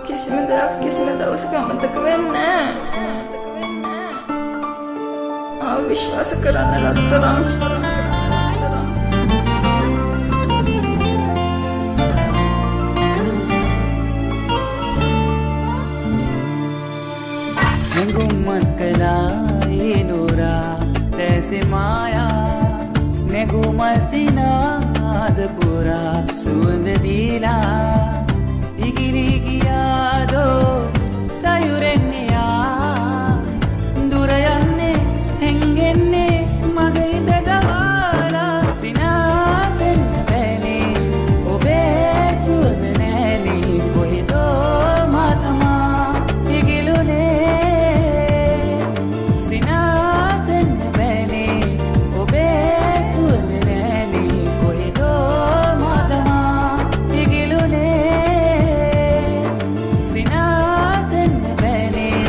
කිසිම දෙයක් කිසිම දවසක අමතක වෙන්නේ නෑ. ආ විශ්වාස කරන්න රත්තරන්. නැඟුම්මත් කළා ඒ නෝරා දැසේ මායා නැගුමල් සිනාද පුරා සුවඳ දීලා ඉගිලි ගියාදෝ සයුරෙන් එයා දුර යන්නේ හැංගෙන්නේ මගේ හිත ගහලා සිනාසෙන්න බෑනේ ඔබේ සුවඳ නෑනේ කොහෙදෝ මා තමා ඉගිලුනේ සිනාසෙන්න බෑනේ ඔබේ සුවඳ නෑනේ කොහෙදෝ මා තමා ඉගිලුනේ සිනාසෙන්න බෑනේ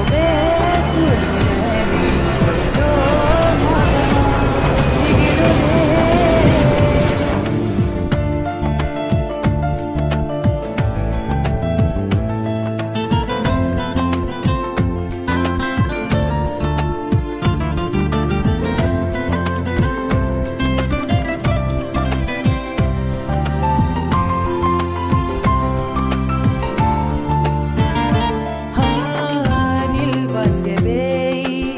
ඔබේ සුවඳ නෑනේ කොහෙදෝ මා තමා ඉගිලුනේ. නිල්වන් ගැබෙයි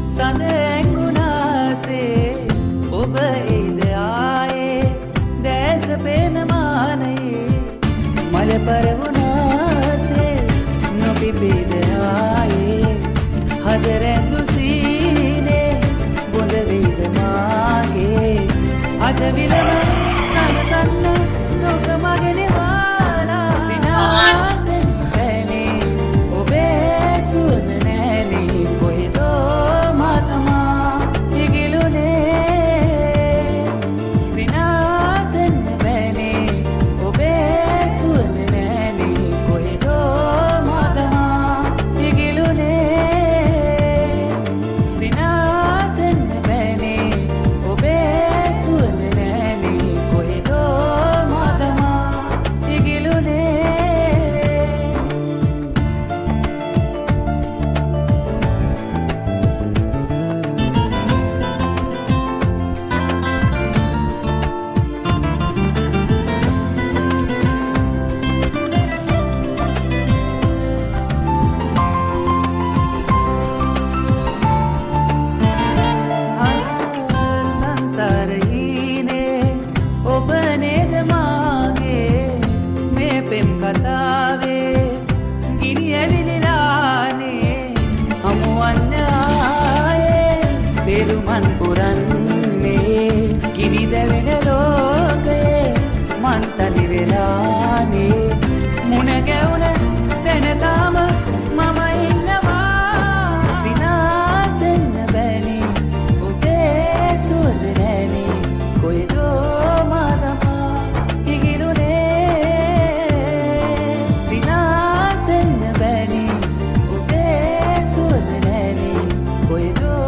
සඳ ඇඟුණාසේ ඔබ එයිද ආයේ දැස පේන මානයේ මල පරවුණාසේ නොපිපේද ආයේ හද රැඳු සීනේ බොඳ වෙයිද මාගේ අද විලම සනසන්න දුක මගේ නිවාලා සිනාසෙන්න බෑනේ ඔබේ සුවඳ නෑනේ කොහෙදෝ මා තමා ඉගිලුනේ සිනාසෙන්න බෑනේ ඔබේ සුවඳ නෑනේ කොහෙදෝ මා තමා ඉගිලුනේ සිනාසෙන්න බෑනේ ඔබේ සුවඳ නෑනේ කොහෙදෝ මා තමා ඉගිලුනේ. සංසාරහීනේ ඔබ නේද මාගේ මේ පෙම් කතාවේ ගිනි ඇවිලිලානේ හමුවන්න ආයේ පෙරුමන් පුරන්නේ ගිනි දැවෙන ලෝකයේ මන් තනි වෙලානේ මුණ ගැවුන තැන තාම මම ඉන්නවා සිනාසෙන්න බෑනේ ඔබේ සුවඳ නෑනේ කොහෙදෝ මා තමා ඉගිලුනේ සිනාසෙන්න බෑනේ ඔබේ සුවඳ නෑනේ කොහෙදෝ